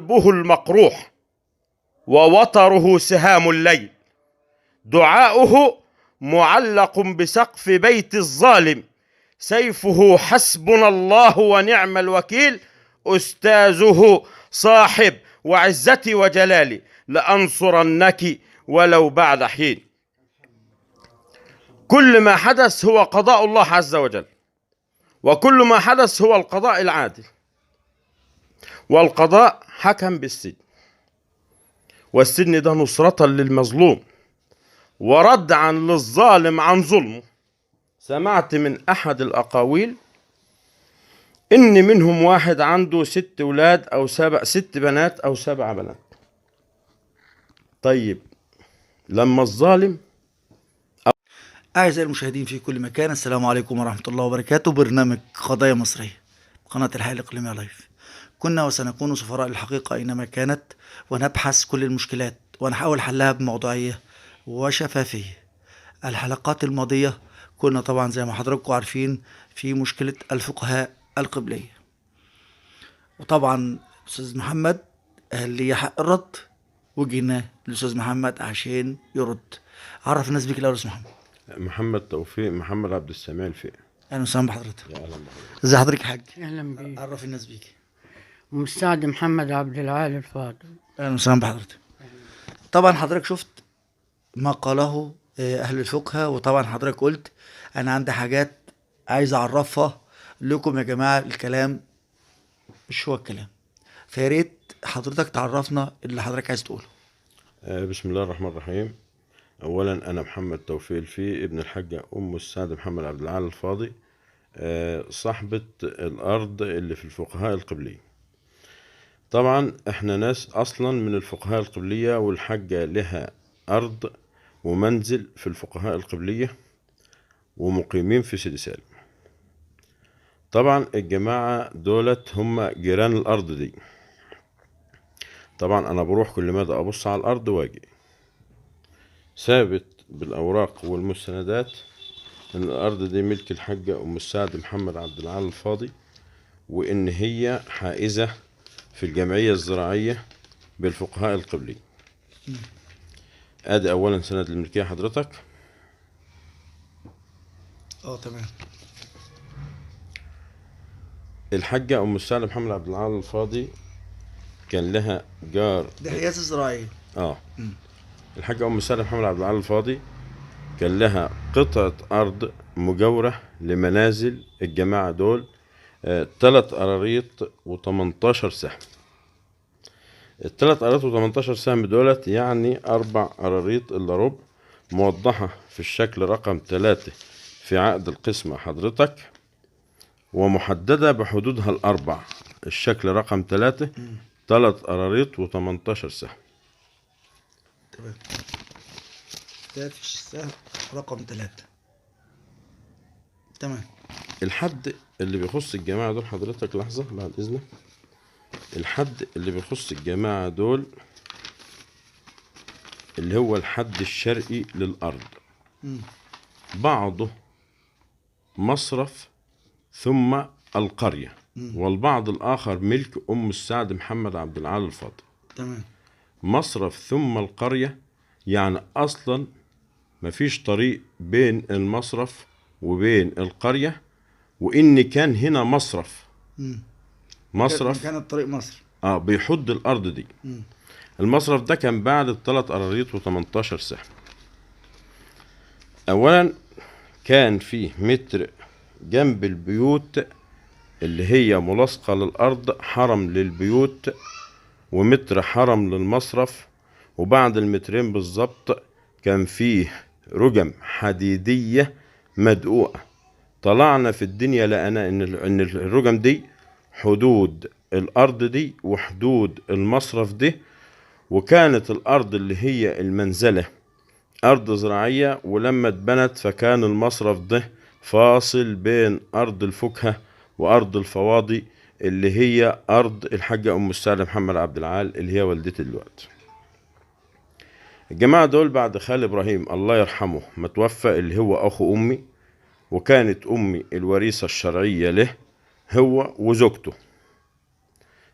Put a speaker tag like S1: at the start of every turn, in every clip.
S1: قلبه المقروح، ووتره سهام الليل، دعاؤه معلق بسقف بيت الظالم، سيفه حسبنا الله ونعم الوكيل، أستاذه صاحب وعزتي وجلالي لأنصرنك ولو بعد حين. كل ما حدث هو قضاء الله عز وجل، وكل ما حدث هو القضاء العادل، والقضاء حكم بالسجن، والسجن ده نصرة للمظلوم وردعا للظالم عن ظلمه. سمعت من أحد الأقاويل إن منهم واحد عنده 6 أولاد أو 6 بنات أو 7 بنات. طيب لما الظالم.
S2: أعزائي المشاهدين في كل مكان، السلام عليكم ورحمة الله وبركاته. برنامج قضايا مصرية، قناة الحياة الإقليمية لايف. كنا وسنكون سفراء الحقيقة أينما كانت، ونبحث كل المشكلات ونحاول حلها بموضوعية وشفافية. الحلقات الماضية كنا طبعا زي ما حضراتكم عارفين في مشكلة الفقهاء القبلية، وطبعا أستاذ محمد قال لي حق الرد، وجينا للأستاذ محمد عشان يرد. عرف الناس بيك الأول يا أستاذ محمد.
S1: محمد توفيق محمد عبد السميع الفقي.
S2: اهلا وسهلا بحضرتك.
S1: يا اهلا بحضرتك.
S2: ازي حضرتك يا حاج؟
S3: اهلا بيك.
S2: عرف الناس بيك.
S3: مساعد محمد عبد العال الفاضل.
S2: اهلا وسهلا بحضرتك. طبعا حضرتك شفت ما قاله اهل الفقهاء، وطبعا حضرتك قلت انا عندي حاجات عايز اعرفها لكم يا جماعه، الكلام مش هو الكلام، فيا ريت حضرتك تعرفنا اللي حضرتك عايز تقوله.
S1: بسم الله الرحمن الرحيم. اولا انا محمد توفيق الفقي، ابن الحاجة ام السعد محمد عبد العال الفاضي، صاحبة الارض اللي في الفقهاء القبلية. طبعا احنا ناس اصلا من الفقهاء القبلية، والحاجة لها ارض ومنزل في الفقهاء القبلية ومقيمين في سيدي سالم. طبعا الجماعة دولت هم جيران الارض دي. طبعا انا بروح كل مدى ابص على الارض واجي. ثابت بالأوراق والمستندات إن الأرض دي ملك الحاجة أم السعد محمد عبد العال الفاضي، وإن هي حائزة في الجمعية الزراعية بالفقهاء القبلي. أدي أولا سند الملكية حضرتك.
S2: تمام.
S1: الحاجة أم السعد محمد عبد العال الفاضي كان لها جار.
S2: دي حيازة زراعية.
S1: الحاجة أم السعد محمد عبد العال الفاضي كان لها قطعة أرض مجاورة لمنازل الجماعة دول، 3 قراريط و18 سهم. ال3 قراريط و18 سهم دولت يعني 4 قراريط إلا ربع، موضحة في الشكل رقم 3 في عقد القسمة حضرتك، ومحددة بحدودها الأربع. الشكل رقم 3، 3 قراريط و18 سهم.
S2: تمام. ده في السهم رقم 3. تمام.
S1: الحد اللي بيخص الجماعة دول حضرتك، لحظة بعد إذنك. الحد اللي بيخص الجماعة دول اللي هو الحد الشرقي للأرض، بعضه مصرف ثم القرية، والبعض الآخر ملك أم السعد محمد عبد العال الفاضل.
S2: تمام.
S1: مصرف ثم القرية يعني أصلا مفيش طريق بين المصرف وبين القرية، وإن كان هنا مصرف. مصرف
S2: كان الطريق مصر
S1: بيحد الأرض دي. المصرف ده كان بعد 3 قراريط و18 سهم. أولا كان فيه متر جنب البيوت اللي هي ملاصقة للأرض، حرم للبيوت، ومتر حرم للمصرف، وبعد المترين بالظبط كان فيه رجم حديدية مدقوقة. طلعنا في الدنيا لقينا ان الرجم دي حدود الارض دي وحدود المصرف دي، وكانت الارض اللي هي المنزلة ارض زراعية، ولما اتبنت فكان المصرف ده فاصل بين ارض الفكهة وارض الفواضي اللي هي ارض الحاجة ام السعد محمد عبد العال اللي هي والدتي دلوقتي. الجماعة دول بعد خال ابراهيم الله يرحمه ما توفى، اللي هو اخو امي، وكانت امي الوريثة الشرعية له هو وزوجته.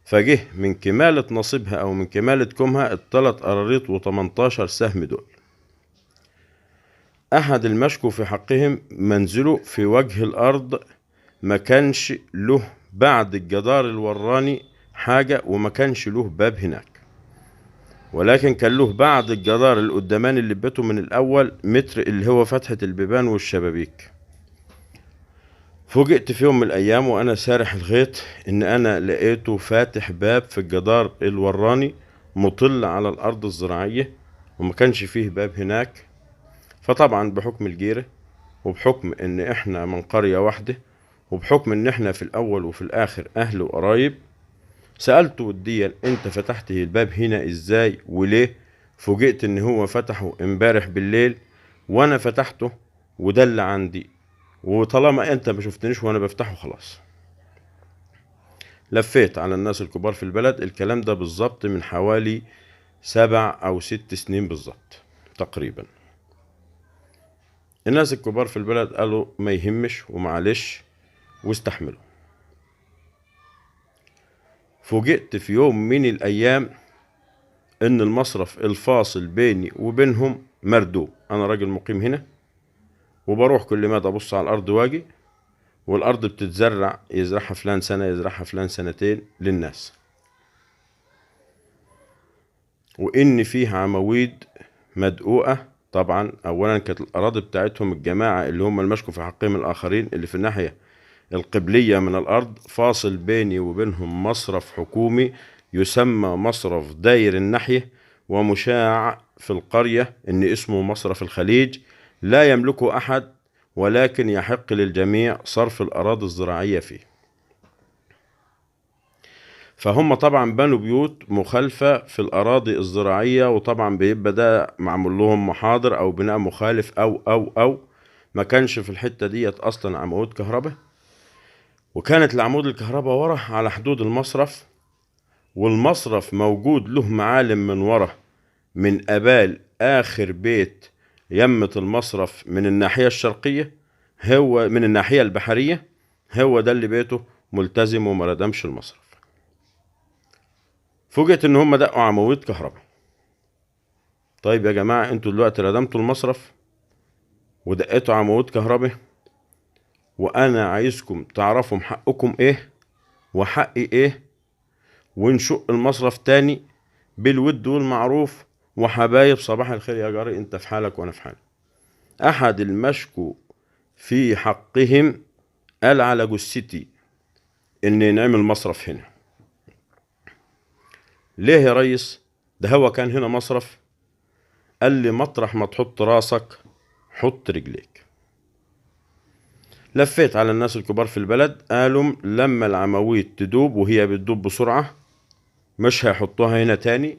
S1: فجه من كمالة نصيبها أو من كمالة كومها ال3 قراريط و18 سهم دول. أحد المشكو في حقهم منزله في وجه الأرض ما كانش له بعد الجدار الوراني حاجة، وما كانش له باب هناك، ولكن كان له بعد الجدار القداماني اللي بيته من الأول متر اللي هو فتحة البيبان والشبابيك. فوجئت في يوم من الأيام وأنا سارح الغيط إن أنا لقيته فاتح باب في الجدار الوراني مطل على الأرض الزراعية، وما كانش فيه باب هناك. فطبعا بحكم الجيرة، وبحكم إن إحنا من قرية واحدة، وبحكم إن إحنا في الأول وفي الآخر أهل وقرايب، سألته وديا أنت فتحت الباب هنا إزاي وليه؟ فوجئت إن هو فتحه امبارح بالليل وأنا فتحته، وده اللي عندي، وطالما أنت ما شفتنيش وأنا بفتحه خلاص. لفيت على الناس الكبار في البلد، الكلام ده بالظبط من حوالي 7 أو 6 سنين بالظبط تقريبا. الناس الكبار في البلد قالوا ما يهمش ومعلش واستحملوا. فوجئت في يوم من الأيام إن المصرف الفاصل بيني وبينهم مردوم. أنا راجل مقيم هنا، وبروح كل ما أبص على الأرض واجي، والأرض بتتزرع، يزرعها فلان سنة، يزرعها فلان سنتين للناس، وإن فيه عواميد مدقوقة. طبعا أولا كانت الأراضي بتاعتهم الجماعة اللي هم المشكو في حقهم الآخرين اللي في الناحية القبلية من الأرض، فاصل بيني وبينهم مصرف حكومي يسمى مصرف داير الناحية، ومشاع في القرية إن اسمه مصرف الخليج، لا يملكه أحد، ولكن يحق للجميع صرف الأراضي الزراعية فيه. فهم طبعا بنوا بيوت مخالفة في الأراضي الزراعية، وطبعا بيبقى ده معمول لهم محاضر أو بناء مخالف أو أو أو ما كانش في الحتة ديت أصلا عمود كهرباء، وكانت العمود الكهرباء ورا على حدود المصرف، والمصرف موجود له معالم من ورا من قبال آخر بيت يمة المصرف من الناحية الشرقية، هو من الناحية البحرية، هو ده اللي بيته ملتزم وما ردمش المصرف. فوجئت ان هم دقوا عواميد كهرباء. طيب يا جماعة، انتوا دلوقتي ردمتوا المصرف ودقيتوا عواميد كهرباء، وانا عايزكم تعرفوا حقكم ايه وحقي ايه، ونشق المصرف تاني بالود والمعروف وحبايب. صباح الخير يا جاري، انت في حالك وانا في حالي. احد المشكو في حقهم قال على جثتي ان نعمل مصرف هنا. ليه يا ريس؟ ده هو كان هنا مصرف. قال لي مطرح ما تحط راسك حط رجليك. لفيت على الناس الكبار في البلد، قالوا لما العواميد تدوب، وهي بتدوب بسرعة، مش هيحطوها هنا تاني،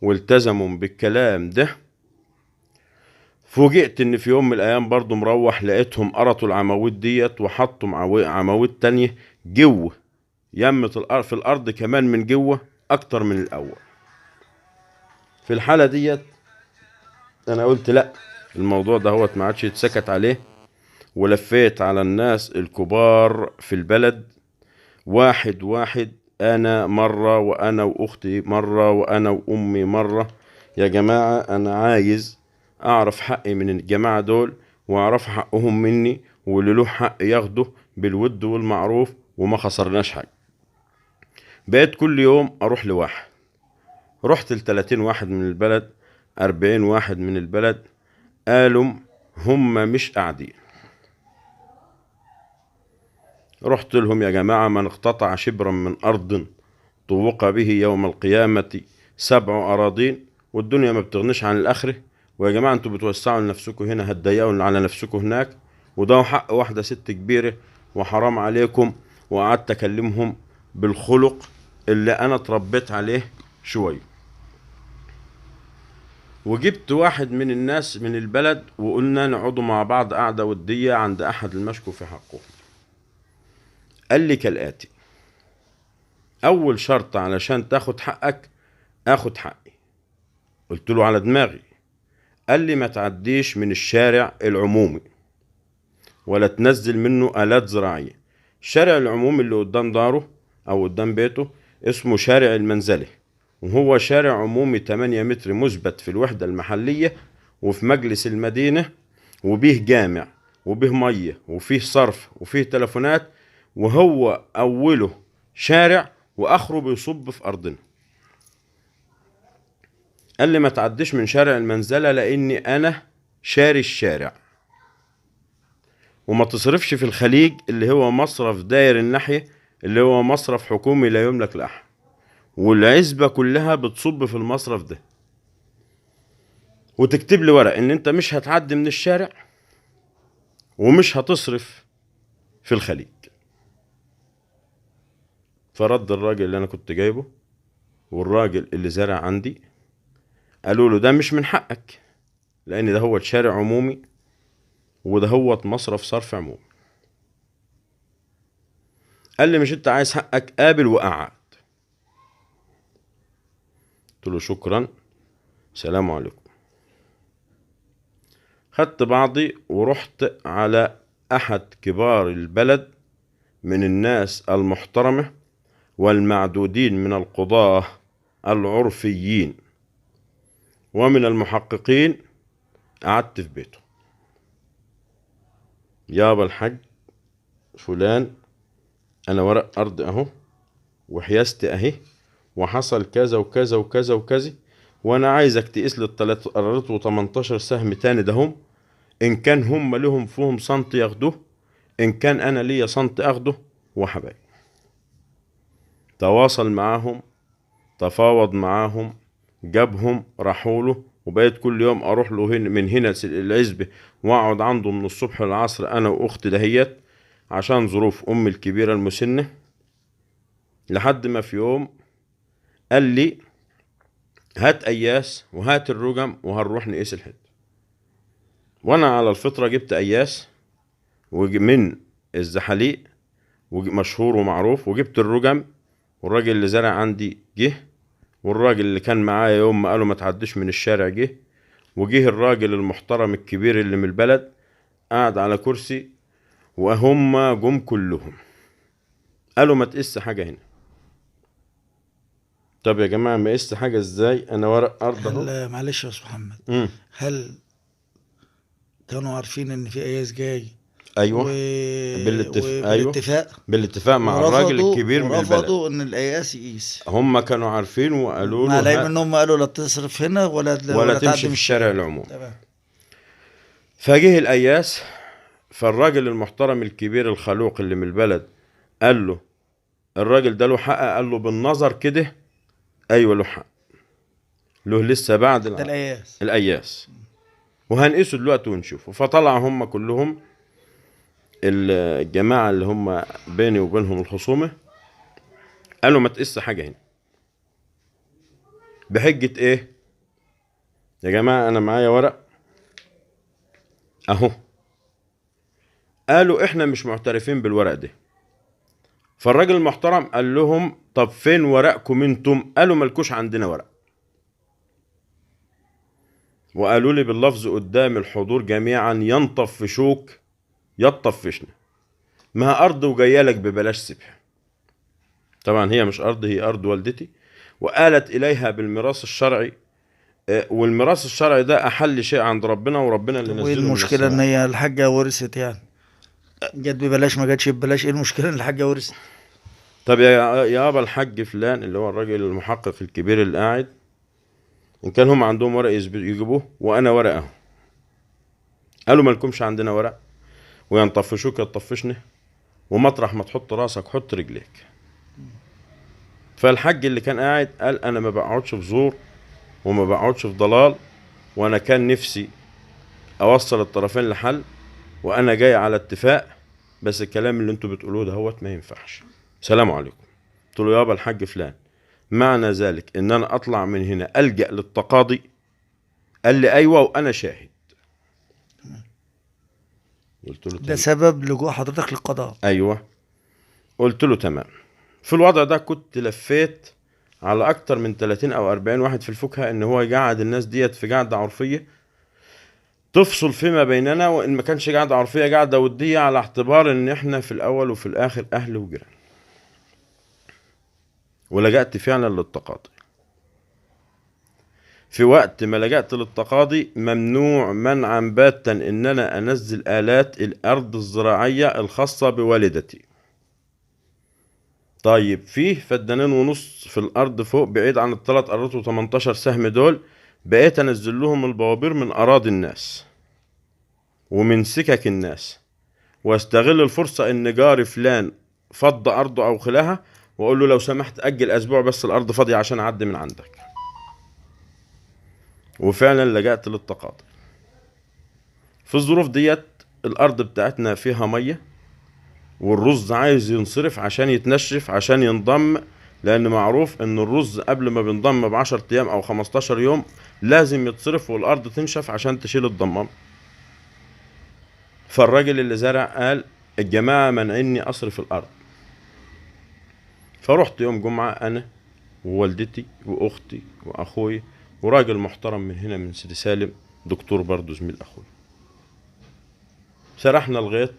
S1: والتزموا بالكلام ده. فوجئت ان في يوم من الايام برضو مروح لقيتهم قرطوا العواميد ديت وحطوا عواميد تانية جوه يمة الارض، في الارض كمان من جوه اكتر من الاول. في الحالة ديت انا قلت لا، الموضوع ده هو ما عادش يتسكت عليه، ولفيت على الناس الكبار في البلد واحد واحد، انا مرة وانا واختي مرة وانا وامي مرة. يا جماعة انا عايز اعرف حقي من الجماعة دول، واعرف حقهم مني، واللي له حق ياخده بالود والمعروف، وما خسرناش حاجة. بقيت كل يوم اروح لواحد، رحت ل30 واحد من البلد، 40 واحد من البلد، قالوا هم مش قاعدين. رحت لهم يا جماعة من اقتطع شبرا من أرض طوق به يوم القيامة 7 أراضين، والدنيا ما بتغنيش عن الآخرة، ويا جماعة انتوا بتوسعوا لنفسكم هنا، هتضيقوا على نفسكم هناك، وده حق واحدة ست كبيرة وحرام عليكم. وقعدت أكلمهم بالخلق اللي أنا اتربيت عليه شوية، وجبت واحد من الناس من البلد وقلنا نقعدوا مع بعض قعدة ودية عند أحد المشكو في حقه. قال لي كالآتي: أول شرط علشان تاخد حقك آخد حقي. قلت له على دماغي. قال لي ما تعديش من الشارع العمومي ولا تنزل منه آلات زراعية. الشارع العمومي اللي قدام داره أو قدام بيته اسمه شارع المنزلة، وهو شارع عمومي 8 متر مثبت في الوحدة المحلية وفي مجلس المدينة، وبيه جامع وبيه مية وفيه صرف وفيه تلفونات، وهو أوله شارع وآخره بيصب في أرضنا. قال لي ما تعديش من شارع المنزلة لأني أنا شاري الشارع، وما تصرفش في الخليج اللي هو مصرف داير الناحية اللي هو مصرف حكومي لا يملك لأحد، والعزبة كلها بتصب في المصرف ده، وتكتب لي ورق ان انت مش هتعدي من الشارع ومش هتصرف في الخليج. فرد الراجل اللي انا كنت جايبه والراجل اللي زرع عندي قالوا له ده مش من حقك، لان ده هو شارع عمومي وده هو مصرف صرف عمومي. قال لي مش انت عايز حقك، قابل وقعد. قلت له شكرا، سلام عليكم. خدت بعضي ورحت على احد كبار البلد من الناس المحترمة والمعدودين من القضاة العرفيين ومن المحققين، قعدت في بيته. يابا الحاج فلان، انا ورق ارض اهو وحيازتي اهي، وحصل كذا وكذا وكذا وكذا، وانا عايزك تقيس لي التلات قرارات و18 سهم تاني دهم، ان كان هم لهم فيهم سنت ياخدوه، ان كان انا ليا سنت اخده. وحبايبي تواصل معاهم، تفاوض معاهم، جابهم، راحوا له، وبقيت كل يوم اروح له من هنا العزبة واقعد عنده من الصبح للعصر انا واختي دهيت عشان ظروف امي الكبيرة المسنة. لحد ما في يوم قال لي هات اياس وهات الرجم وهنروح نقيس الحتة. وانا على الفطرة جبت اياس من الزحاليق مشهور ومعروف، وجبت الرجم، والراجل اللي زرع عندي جه، والراجل اللي كان معايا يوم ما قالوا ما تعديش من الشارع جه، وجه الراجل المحترم الكبير اللي من البلد قعد على كرسي، وهم جم كلهم قالوا ما تقيس حاجة هنا. طب يا جماعة ما قيست حاجة ازاي؟ انا ورق ارض اهو.
S2: معلش يا استاذ محمد، هل كانوا عارفين ان في اياس جاي؟
S1: ايوه، بالاتفاق. ايوه بالاتفاق مع الراجل الكبير من البلد.
S2: رفضوا ان الاياس يقيس،
S1: هم كانوا عارفين وقالوا له،
S2: مع ان هم قالوا لا تصرف هنا ولا
S1: تمشي في الشارع العمومي. تمام. فجه الاياس، فالراجل المحترم الكبير الخلوق اللي من البلد قال له الراجل ده له حق؟ قال له بالنظر كده ايوه له حق، له لسه بعد الاياس وهنقيسه دلوقتي ونشوفه. فطلع هم كلهم الجماعة اللي هم بيني وبينهم الخصومة قالوا ما تقيس حاجة هنا. بحجة ايه يا جماعة؟ انا معايا ورق اهو. قالوا احنا مش معترفين بالورق ده. فالراجل المحترم قال لهم طب فين ورقكم انتم؟ قالوا ملكوش عندنا ورق. وقالوا لي باللفظ قدام الحضور جميعا ينطفشوك يطفشنا، ما ارض وجاية لك ببلاش سيبها. طبعا هي مش ارض، هي ارض والدتي، وقالت اليها بالميراث الشرعي، والميراث الشرعي ده احل شيء عند ربنا، وربنا اللي نزله.
S2: وايه المشكلة ان هي الحاجة ورثت يعني؟ جت ببلاش ما جاتش ببلاش، ايه المشكلة ان الحاجة ورثت؟
S1: طب يا ابا الحاج فلان اللي هو الراجل المحقق الكبير اللي قاعد، ان كان هم عندهم ورق يجيبوه وانا ورق اهو. قالوا مالكمش عندنا ورق، وينطفشوك يطفشنا، ومطرح ما تحط راسك حط رجليك. فالحاج اللي كان قاعد قال انا ما بقعدش في زور وما بقعدش في ضلال، وانا كان نفسي اوصل الطرفين لحل، وانا جاي على اتفاق، بس الكلام اللي انتوا بتقولوه ده هوت ما ينفعش. سلام عليكم. قلت له يابا الحاج فلان، معنى ذلك ان انا اطلع من هنا الجأ للتقاضي؟ قال لي ايوه وانا شاهد. قلت له
S2: ده سبب لجوء حضرتك للقضاء؟
S1: ايوه. قلت له تمام. في الوضع ده كنت لفيت على اكتر من 30 او 40 واحد في الفكهة ان هو يقعد الناس ديت في قعدة عرفية تفصل فيما بيننا، وان ما كانش قعدة عرفية قعدة وديه، على اعتبار ان احنا في الاول وفي الاخر اهل وجيران. ولجأت فعلا للتقاضي. في وقت ما لجأت للتقاضي ممنوع منعا باتا ان انا انزل آلات الارض الزراعية الخاصة بوالدتي. طيب فيه فدانين ونص في الارض فوق بعيد عن الثلاث ارض و18 سهم دول، بقيت انزل لهم البوابير من اراضي الناس ومن سكك الناس، واستغل الفرصة ان جاري فلان فض ارضه او خلاها، واقول له لو سمحت اجل اسبوع بس الارض فاضية عشان اعدي من عندك. وفعلا لجأت للتقاضي. في الظروف ديت الارض بتاعتنا فيها مية، والرز عايز ينصرف عشان يتنشف عشان ينضم، لان معروف ان الرز قبل ما بينضم ب10 ايام او 15 يوم لازم يتصرف والارض تنشف عشان تشيل الضمام. فالراجل اللي زرع قال الجماعة منعني اصرف الارض. فرحت يوم جمعة انا ووالدتي واختي واخوي وراجل محترم من هنا من سيدي سالم، دكتور برضو زميل اخوي. سرحنا الغيط،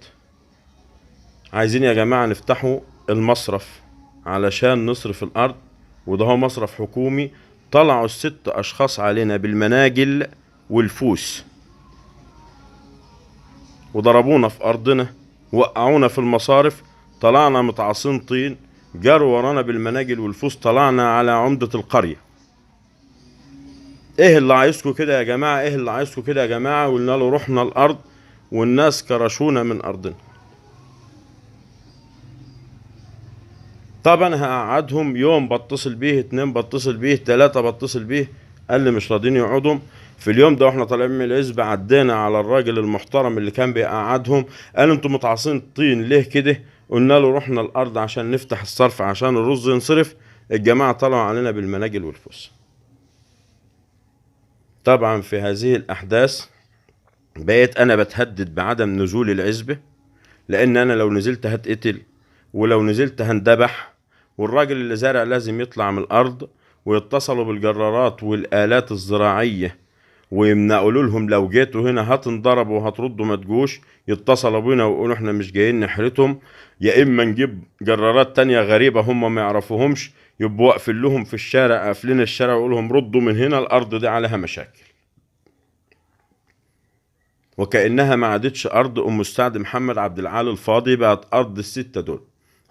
S1: عايزين يا جماعة نفتحوا المصرف علشان نصرف الارض، وده هو مصرف حكومي. طلعوا الست اشخاص علينا بالمناجل والفوس وضربونا في ارضنا، وقعونا في المصارف، طلعنا متعصين طين، جروا ورانا بالمناجل والفوس، طلعنا على عمدة القرية. ايه اللي عايزكوا كده يا جماعة؟ ايه اللي عايزكوا كده يا جماعة؟ وقلنا له رحنا الارض والناس كرشونا من ارضنا. طبعا هقعدهم يوم بتصل بيه، 2 بتصل بيه، 3 بتصل بيه، قال لي مش راضيين يقعدهم. في اليوم ده واحنا طالعين من العزبة عدينا على الراجل المحترم اللي كان بيقعدهم، قال انتوا متعصين طين ليه كده؟ قلنا له رحنا الارض عشان نفتح الصرف عشان الرز ينصرف، الجماعة طلعوا علينا بالمناجل والفوس. طبعا في هذه الاحداث بقيت انا بتهدد بعدم نزول العزبة، لان انا لو نزلت هتقتل، ولو نزلت هندبح، والراجل اللي زارع لازم يطلع من الارض، ويتصلوا بالجرارات والآلات الزراعية ويمنعوا لهم لو جيتوا هنا هتنضربوا وهتردوا ما تجوش. يتصلوا بينا ويقولوا احنا مش جايين نحرتهم، يا اما نجيب جرارات تانية غريبة هم ما يعرفوهمش، يبقوا واقفين لهم في الشارع، قافلين الشارع، ويقول لهم ردوا من هنا، الارض دي عليها مشاكل. وكأنها ما عادتش ارض ام السعد محمد عبد العال الفاضي، بقت ارض الستة دول،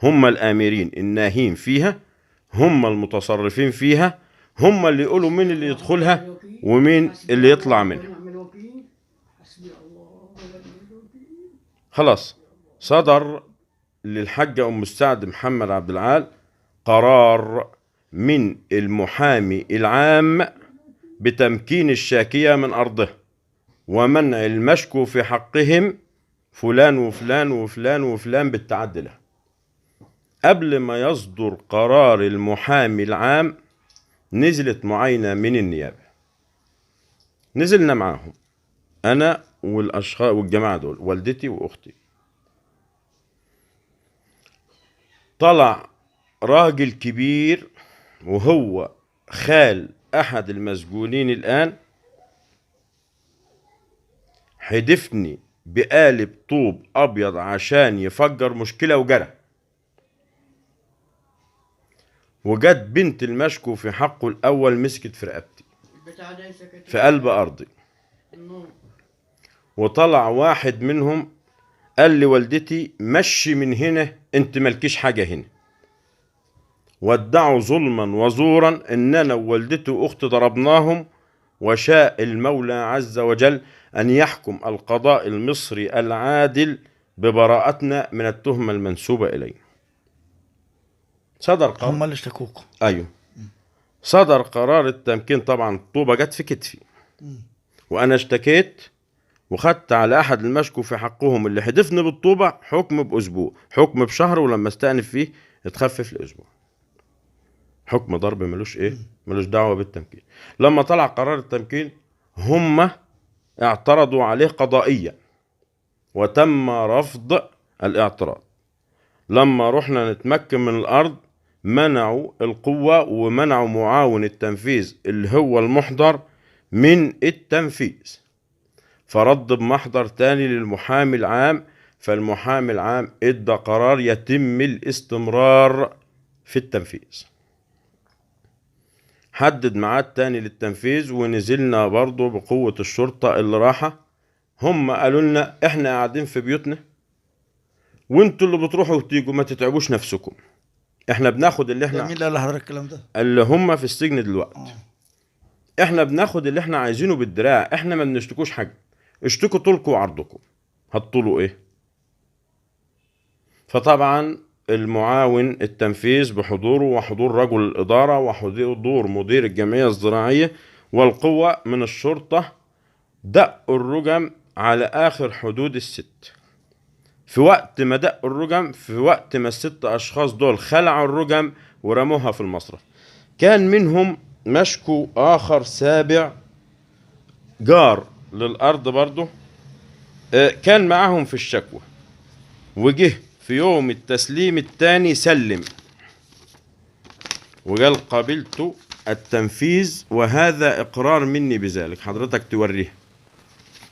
S1: هم الآمرين الناهين فيها، هم المتصرفين فيها، هم اللي يقولوا مين اللي يدخلها ومين اللي يطلع منها. خلاص صدر للحاجة أم السعد محمد عبد العال قرار من المحامي العام بتمكين الشاكية من أرضها ومنع المشكو في حقهم فلان وفلان وفلان وفلان بالتعدي له. قبل ما يصدر قرار المحامي العام نزلت معاينة من النيابة، نزلنا معاهم أنا والأشخاص والجماعة دول، والدتي وأختي. طلع راجل كبير وهو خال أحد المسجونين الآن، حدفني بقالب طوب أبيض عشان يفجر مشكلة وجرى. وجت بنت المشكو في حقه الأول مسكت في رقبتي في قلب أرضي، وطلع واحد منهم قال لي والدتي مشي من هنا، انت مالكيش حاجة هنا. وادعوا ظلما وزورا ان انا ووالدتي واختي ضربناهم، وشاء المولى عز وجل ان يحكم القضاء المصري العادل ببراءتنا من التهمة المنسوبة الينا. صدر قرار،
S2: هم اللي اشتكوكوا.
S1: ايوه، صدر قرار التمكين. طبعا الطوبة جت في كتفي وانا اشتكيت، وخدت على احد المشكو في حقهم اللي حدفني بالطوبة حكم باسبوع، حكم بشهر، ولما استأنف فيه اتخفف لاسبوع. حكم ضرب ملوش ايه، ملوش دعوة بالتمكين. لما طلع قرار التمكين هم اعترضوا عليه قضائيا وتم رفض الاعتراض. لما رحنا نتمكن من الارض منعوا القوة ومنعوا معاون التنفيذ اللي هو المحضر من التنفيذ، فرد بمحضر تاني للمحامي العام، فالمحامي العام ادى قرار يتم الاستمرار في التنفيذ. حدد ميعاد تاني للتنفيذ، ونزلنا برضو بقوة الشرطة اللي راحة. هم قالوا لنا احنا قاعدين في بيوتنا وانتوا اللي بتروحوا وتيجوا، ما تتعبوش نفسكم، احنا بناخد اللي احنا.
S2: مين اللي قال لحضرتك الكلام ده؟
S1: اللي هم في السجن دلوقتي. احنا بناخد اللي احنا عايزينه بالدراع، احنا ما بنشتكوش حاجة، اشتكوا طولكم وعرضكم، هتطولوا ايه؟ فطبعا المعاون التنفيذ بحضوره وحضور رجل الإدارة وحضور مدير الجمعية الزراعية والقوة من الشرطة دقوا الرجم على آخر حدود الست. في وقت ما دقوا الرجم، في وقت ما الست أشخاص دول خلعوا الرجم ورموها في المصرف، كان منهم مشكو آخر سابع جار للأرض برضه، كان معاهم في الشكوى، وجه في يوم التسليم الثاني سلم وقال قبلت التنفيذ وهذا إقرار مني بذلك. حضرتك توريه.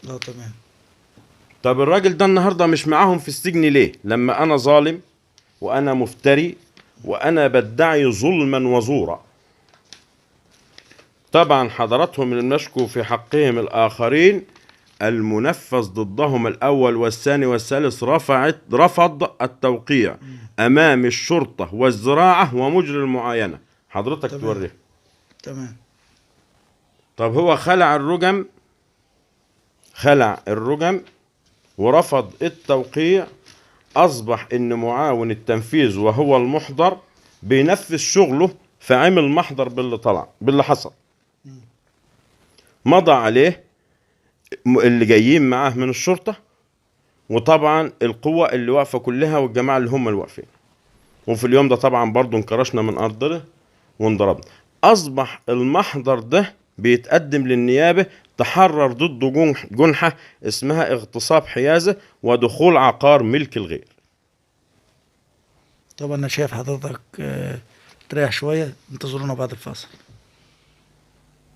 S2: لا تمام.
S1: طب الراجل ده النهارده مش معاهم في السجن ليه؟ لما أنا ظالم وأنا مفتري وأنا بدعي ظلما وزورا. طبعا حضراتهم المشكو في حقهم الآخرين المنفذ ضدهم الأول والثاني والثالث رفض التوقيع أمام الشرطة والزراعة ومجري المعاينة. حضرتك توريه.
S2: تمام.
S1: طب هو خلع الرجم، خلع الرجم ورفض التوقيع، أصبح إن معاون التنفيذ وهو المحضر بينفذ شغله، فعمل محضر باللي طلع باللي حصل، مضى عليه اللي جايين معاه من الشرطة، وطبعا القوة اللي واقفة كلها والجماعة اللي هم اللي واقفين. وفي اليوم ده طبعا برضو انكرشنا من أرضنا وانضربنا. أصبح المحضر ده بيتقدم للنيابة تحرر ضده جنحة اسمها اغتصاب حيازة ودخول عقار ملك الغير.
S2: طبعا أنا شايف حضرتك تريح شوية، انتظرونا بعد الفاصل.